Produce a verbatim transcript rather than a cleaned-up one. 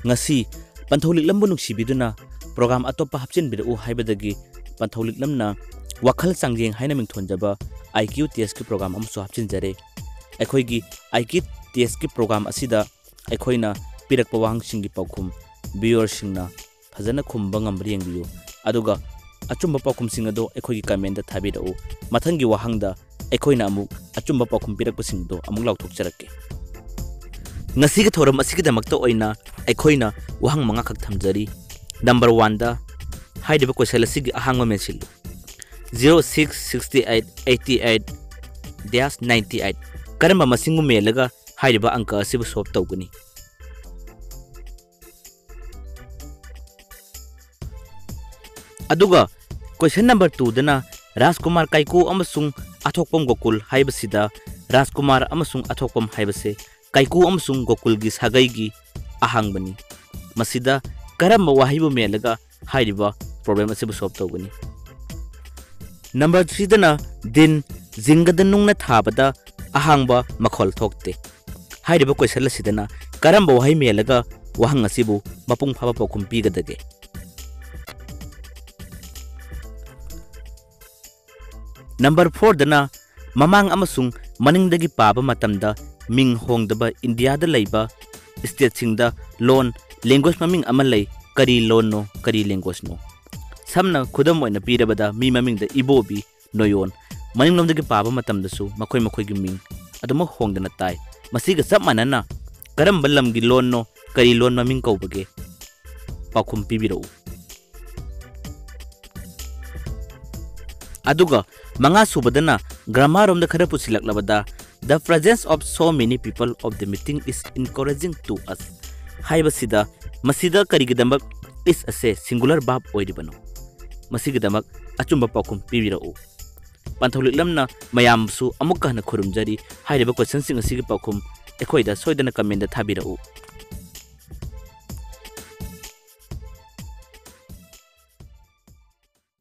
ꯉꯁꯤ ꯄꯟꯊꯧ ꯂꯤꯛꯂꯝꯕꯨ ꯅꯨꯡꯁꯤꯕꯤꯗꯨꯅ ꯄ꯭ꯔꯣꯒ꯭ꯔꯥꯝ ꯑꯇꯣꯞꯄ ꯍꯥꯞꯆꯤꯟꯕꯤꯔꯛꯎ ꯍꯥꯏꯕꯗꯒꯤ ꯄꯟꯊꯧ ꯂꯤꯛꯂꯝꯅ ꯋꯥꯈꯜ ꯆꯥꯡꯌꯦꯡ ꯍꯥꯏꯅ ꯃꯤꯡꯊꯣꯟꯖꯕ ꯑꯥꯏ ꯀ꯭ꯌꯨ ꯇꯦꯁꯀꯤ ꯄ꯭ꯔꯣꯒ꯭ꯔꯥꯝ ꯑꯃꯁꯨ ꯍꯥꯞꯆꯤꯟꯖꯔꯦ꯫ ꯑꯩꯈꯣꯏꯒꯤ ꯑꯥꯏ ꯀ꯭ꯌꯨ ꯇꯦꯁꯀꯤ ꯄ꯭ꯔꯣꯒ꯭ꯔꯥꯝ ꯑꯁꯤꯗ ꯑꯩꯈꯣꯏꯅ ꯄꯤꯔꯛꯄ ꯋꯥꯍꯪꯁꯤꯡꯒꯤ ꯄꯥꯎꯈꯨꯝ ꯚꯤꯌꯨꯋꯔꯁꯤꯡꯅ ꯐꯖꯅ ꯈꯨꯝꯕ ꯉꯝꯕ꯭ꯔꯥ ꯌꯦꯡꯕꯤꯌꯨ꯫ ꯑꯗꯨꯒ ꯑꯆꯨꯝꯕ ꯄꯥꯎꯈꯨꯝꯁꯤꯡ ꯑꯗꯣ ꯑꯩꯈꯣꯏꯒꯤ ꯀꯃꯦꯟꯗ ꯊꯥꯕꯤꯔꯛꯎ꯫ ꯃꯊꯪꯒꯤ ꯋꯥꯍꯪꯗ ꯑꯩꯈꯣꯏꯅ ꯑꯃꯨꯛ ꯑꯆꯨꯝꯕ ꯄꯥꯎꯈꯨꯝ ꯄꯤꯔꯛꯄꯁꯤꯡꯗꯣ ꯑꯃꯨꯛ ꯂꯥꯎꯊꯣꯛꯆꯔꯛꯀꯦ꯫ ꯉꯁꯤꯒꯤ ꯊꯧꯔꯝ ꯑꯁꯤꯒꯤꯗꯃꯛꯇ ꯑꯣꯏꯅ ꯑꯩꯈꯣꯏꯅ ꯋꯥꯍꯪ ꯃꯉꯥꯈꯛ ꯊꯝꯖꯔꯤ꯫ ꯅꯝꯕꯔ ꯋꯥꯟꯗ ꯍꯥꯏꯔꯤꯕ ꯀꯣꯏꯁꯟ ꯑꯁꯤꯒꯤ ꯑꯍꯥꯡꯕ ꯃꯦꯟꯁꯤꯜꯂꯨ꯫ Zero six sixty eight eighty eight dash ninety eight ꯀꯔꯝꯕ ꯃꯁꯤꯡꯕꯨ ꯃꯦꯜꯂꯒ ꯍꯥꯏꯔꯤꯕ ꯑꯪꯀ ꯑꯁꯤꯕꯨ ꯁꯣꯜꯕ ꯇꯧꯒꯅꯤ? ꯑꯗꯨꯒ ꯀꯣꯏꯁꯟ ꯅꯝꯕꯔ ꯇꯨꯗꯅ ꯔꯥꯖꯀꯨꯃꯥꯔ ꯀꯥꯏꯀꯨ ꯑꯃꯁꯨꯡ ꯑꯊꯣꯛꯄꯝ ꯒꯣꯀꯨꯜ ꯍꯥꯏꯕꯁꯤꯗ ꯔꯥꯖꯀꯨꯃꯥꯔ ꯑꯃꯁꯨꯡ ꯑꯊꯣꯛꯄꯝ ꯍꯥꯏꯕꯁꯦ ꯀꯥꯏꯀꯨ ꯑꯃꯁꯨꯡ ꯒꯣꯀꯨꯜꯒꯤ ꯁꯥꯒꯩꯒꯤ ꯑꯍꯥꯡꯕꯅꯤ꯫ ꯃꯁꯤꯗ ꯀꯔꯝꯕ ꯋꯥꯍꯩꯕꯨ ꯃꯦꯜꯂꯒ ꯍꯥꯏꯔꯤꯕ ꯄ꯭ꯔꯣꯕ꯭ꯂꯦꯝ ꯑꯁꯤꯕꯨ ꯁꯣꯜꯕ ꯇꯧꯒꯅꯤ? ꯅꯝꯕꯔ ꯊ꯭ꯔꯤꯗꯅ ꯗꯤꯟ ꯖꯤꯡꯒꯗ ꯅꯨꯡꯅ ꯊꯥꯕꯗ ꯑꯍꯥꯡꯕ ꯃꯈꯣꯜ ꯊꯣꯛꯇꯦ꯫ ꯍꯥꯏꯔꯤꯕ ꯀꯣꯏꯁꯟ ꯑꯁꯤꯗꯅ ꯀꯔꯝꯕ ꯋꯥꯍꯩ ꯃꯦꯜꯂꯒ ꯋꯥꯍꯪ ꯑꯁꯤꯕꯨ ꯃꯄꯨꯡ ꯐꯥꯕ ꯄꯥꯎꯈꯨꯝ ꯄꯤꯒꯗꯒꯦ? ꯅꯝꯕꯔ ꯐꯣꯔꯗꯅ ꯃꯃꯥꯡ ꯑꯃꯁꯨꯡ ꯃꯅꯤꯡꯗꯒꯤ ꯄꯥꯕ ꯃꯇꯝꯗ ꯃꯤꯡ ꯍꯣꯡꯗꯕ ꯏꯟꯗꯤꯌꯥꯗ ꯂꯩꯕ ꯁ꯭ꯇꯦꯠꯁꯤꯡꯗ ꯂꯣꯟ, ꯂꯦꯡꯒ꯭ꯋꯦꯖ ꯃꯃꯤꯡ ꯑꯃ ꯂꯩ, ꯀꯔꯤ ꯂꯣꯟꯅꯣ, ꯀꯔꯤ ꯂꯦꯡꯒ꯭ꯋꯦꯖꯅꯣ? ꯁꯝꯅ ꯈꯨꯗꯝ ꯑꯣꯏꯅ ꯄꯤꯔꯕꯗ ꯃꯤ ꯃꯃꯤꯡꯗ ꯏꯕꯣꯕꯤ, ꯅꯣꯌꯣꯟ, ꯃꯅꯤꯡꯂꯣꯝꯗꯒꯤ ꯄꯥꯕ ꯃꯇꯝꯗꯁꯨ ꯃꯈꯣꯏ ꯃꯈꯣꯏꯒꯤ ꯃꯤꯡ ꯑꯗꯨꯃꯛ ꯍꯣꯡꯗꯅ ꯇꯥꯏ꯫ ꯃꯁꯤꯒ ꯆꯞ ꯃꯥꯟꯅꯅ ꯀꯔꯝꯕ ꯂꯝꯒꯤ ꯂꯣꯟꯅꯣ, ꯀꯔꯤ ꯂꯣꯟ ꯃꯃꯤꯡ ꯀꯧꯕꯒꯦ? ꯄꯥꯎꯈꯨꯝ ꯄꯤꯕꯤꯔꯛꯎ꯫ ꯑꯗꯨꯒ ꯃꯉꯥ ꯁꯨꯕꯗꯅ ꯒ꯭ꯔꯥꯃꯥꯔ ꯔꯣꯝꯗ ꯈꯔ ꯄꯨꯁꯤꯜꯂꯛꯂꯕꯗ, "The presence of so many people of the meeting is encouraging to us" ꯍꯥꯏꯕꯁꯤꯗ ꯃꯁꯤꯗ ꯀꯔꯤꯒꯤꯗꯃꯛ is ꯑꯁꯦ ꯁꯤꯡꯒꯨꯂꯔ ꯚꯔꯕ ꯑꯣꯏꯔꯤꯕꯅꯣ? ꯃꯁꯤꯒꯤꯗꯃꯛ ꯑꯆꯨꯝꯕ ꯄꯥꯎꯈꯨꯝ ꯄꯤꯕꯤꯔꯛꯎ꯫ ꯄꯟꯊꯧ ꯂꯤꯛꯂꯝꯅ ꯃꯌꯥꯝꯁꯨ ꯑꯃꯨꯛꯀ ꯍꯟꯅ ꯈꯨꯔꯨꯝꯖꯔꯤ꯫ ꯍꯥꯏꯔꯤꯕ ꯀꯣꯏꯁꯟꯁꯤꯡ ꯑꯁꯤꯒꯤ ꯄꯥꯎꯈꯨꯝ ꯑꯩꯈꯣꯏꯗ ꯁꯣꯏꯗꯅ ꯀꯃꯦꯟꯗ ꯊꯥꯕꯤꯔꯛꯎ꯫